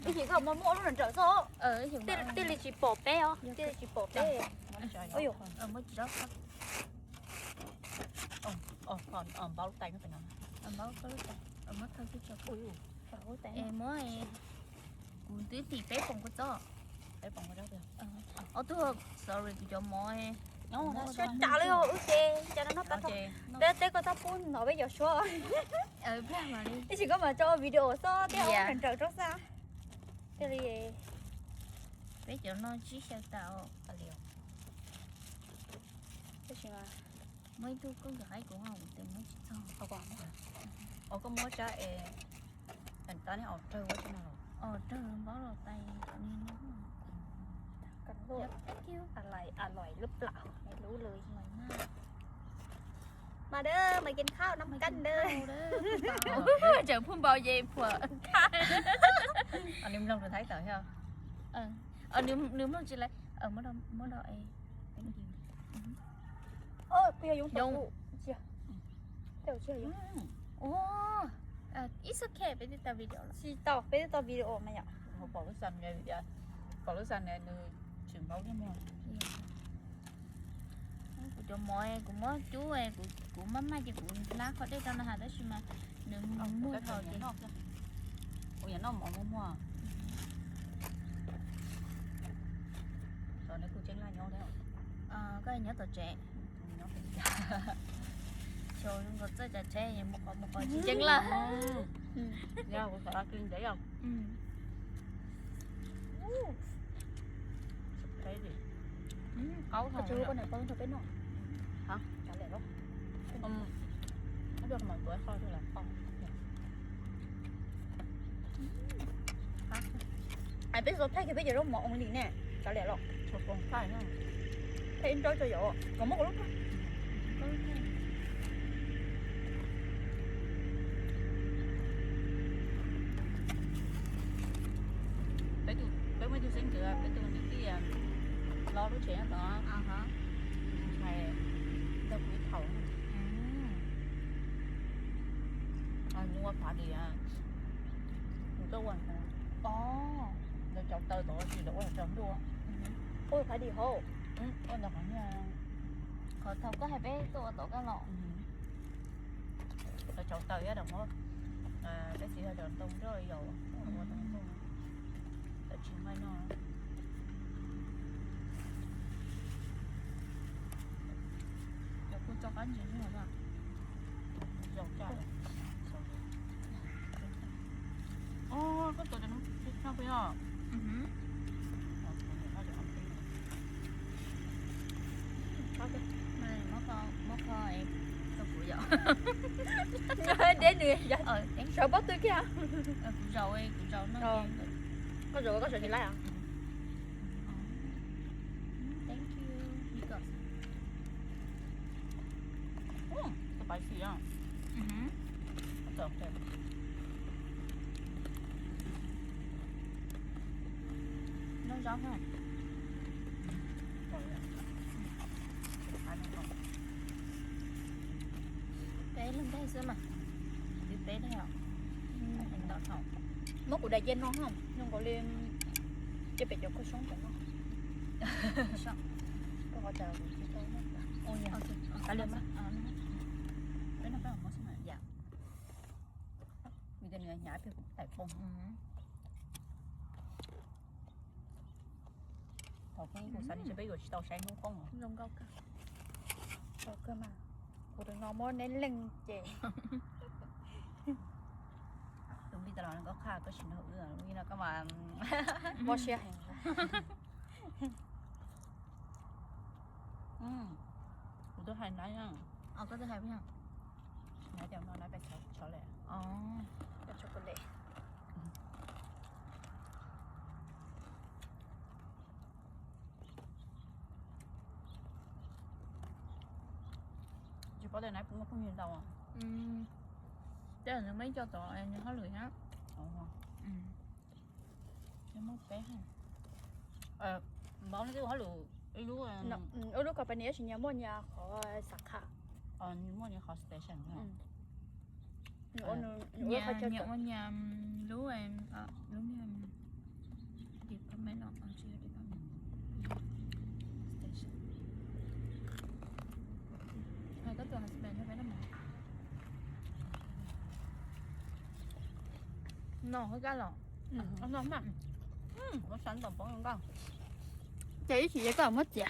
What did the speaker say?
Ib chim koj muaj muaj lub nrawm xwb. Thiaj li tsis pom peb os, thiaj li tsis pom peb. Ua, npaub lub tais no. Muab, kuv twb tim peb poom kua txob. Ob tug, sorry, kuv cov mov. Sab tsam li wb ces cas no, peb teb koj txhob pub no peb cov suab. Ib chim koj mam tso video xwb thiab, nrawm nrawm rau xwb. Thiaj li peb cov no tsib xyaw tas. Tab sis mas muaj ib tug koj nkawd haib kuv, kuv tes muab tsis txog. Os, koj muab tsab es, tab neb os rawg ua tsi no los? Os rawg npaub los tais cov niag no. Mas da, mas kiv khau no kab da. Tseem phuj npau ces phuam. Nws mloog thaib tawm thiab. Nws mloog tsis lawm. Muab do, muab do. Ua, it's okay, peb twb tau video lawm. Tsis tau, peb twb tau video mas yom. Pom lub xas, pom lub xas nws tsis npaub thiab mog. Kuv cov mov kuv muab cub, kuv maj maj ces kuv hlab qhov dej rau no ha, tab sis mas nws muag thaum ces. Kuv yam noj mov muag muag. Koj nyob tom tsev. Xyov zoo nkaus txawj tsav tsheb mus qhov mus qhov tsis ceeb lawm. Qaub hau. Peb xav thaij kiag peb cov zaub mov only ne, kav liam los. Thaij ib nrab tso yom, kom muab kuv lub. Peb muaj ib tug xeeb ntxwv, peb tus niam tij los lub tsev nyob tod, ntshai ntawd kuv ib thaum. Nws ua phav dim, nws tuaj ua, lawv cov taw tod tsis lawv ua cov ntuj. Ua phav dim hauv, ua ntawd qhov niag, qhov thaum koj hais peb tuaj ua tom koj los. Lawv cov taw ib yam muab peb txiv cov ntoo nroj yaus ua tau ntoo, lawv tsis nqaij no. Cov kua tso qab ntsis xwb los. Zaus caj. Koj tuav cov no tsis tshaj peb os. Muab kho, muab kho rau kuv yom. Deb nws sawv pob tw kiag. Kuv zaus, kuv zaus no. Koj zaus, koj zaus tsis laib os. Thank you. Spicy, yeah. Noj zaub ha. Peb leeg ntej xwb mas. Twb peb leeg os. Muab kuv daim cia no, zoo nkaus li cia pem cov kua xyoob cov no. Koj qhov tas kuv tsis tau noj. Ua yog, kav liam mas. Peb noj peb los muab xwb mas yam. Vim tias nws hnyav pes kuv taim poob. Thaum pheej kuv xav tias peb yuav tsis tau saib hnub poob. Zoo nkauj kawg. Tau kawg mas. Kuv tus no muab neb leej ces. Tus li tas los koj qha koj tsis nrog wb, li no koj mas mob siab heev. Kuv twb hais nab, koj twb hais nab, nab pes tshov lem, pes tshov lem. Tsis paub tias nab puas muaj phooj ywg ntau. Tej zaum nws muaj ib co tod nws hauj lwm thiab. Nws muaj peb, npaum li twb ua hauj lwm ib lub, ib lub company tab sis nyias muaj nyias qhov xav kha. Nyias muaj nyias qhov station. Nyias ua nyias lub, lub niag Station. Hai có tua husband cho bé nó mệt. No hơi cá lò. Ăn no mà. Ua sẵn tổng bốn con. Ces ib chim ces koj muab txiav.